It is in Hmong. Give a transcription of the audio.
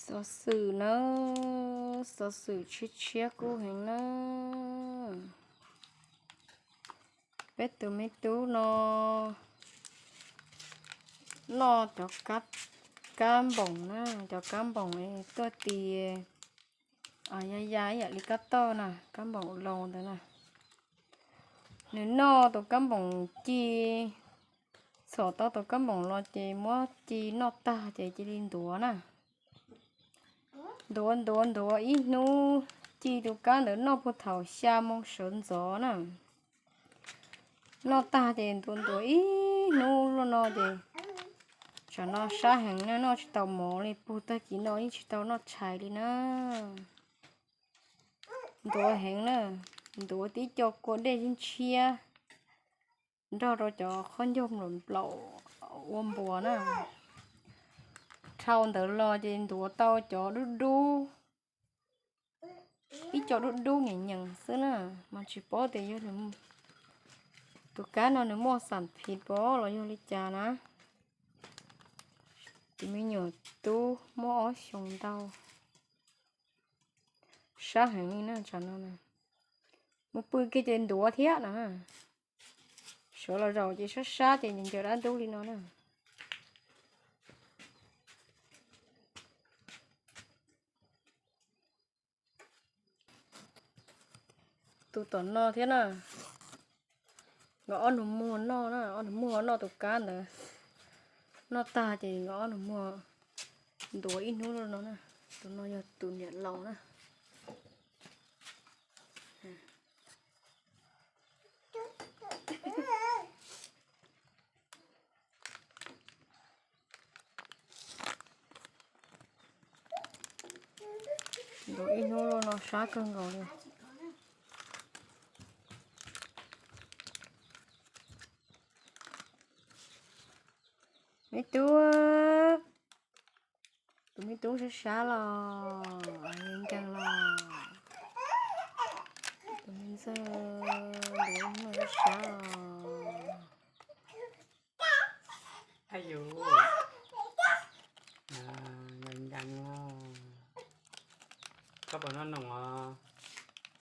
Xov xwm na, xov xwm tshiab tshiab kub heev na. Peb tus me tub no noj cov kab npoos na, cov kab npoos tuaj ti ya ya ib yam li kab toj na, kab npoos laus ntawd na. Nws noj tus kab npoos ci, txhom tau tus kab npoos los ces muab ci noj tag ces cia li ntuav na. Ntuav ntuav ntuav ib hnub, ci tus kab ntawd noj puag thaum xya moo sawv ntxov na. Noj tag ces ntuav ntuav ib hnub luaj no ces tsam no sab heev na, noj tsis tau mov li, puag tag kis no yeej tsis tau noj tshais li na. Ntuav heev na, ntuav tib co kua dej tshiab tshiab nrog rau cov qhob ncauj nplaum nplaum ua npuas na. Dhau ntawd los ces ntuav tau cov dub dub, ib co dub dub nyeem nyeem xwb na, mas tsis paub tias yog tus kab no nws muaj xam phiv pom los yog li cas na. Tus me nyuam tub muaj ob xyoos ntau, sab heev li na tsam no na. Mus pw kiag ces ntuav thiab na. Sawv los zaum ces sab sab ces ncaws dab ntub li no na. Tus tom no thiab na, nkawd ob nus muag noj na, ob nus muag noj tus kab ntawd. Noj tag ces nkawd ob nus muag ntuav ib hnub no na. Tus no yog tus niam laus na. Ntuav ib hnub no sab kawg nkaus li. Me tub, tus me tub sab sab los, nkeeg los. Tus me ntxawg ntuav ib hnub sab sab los.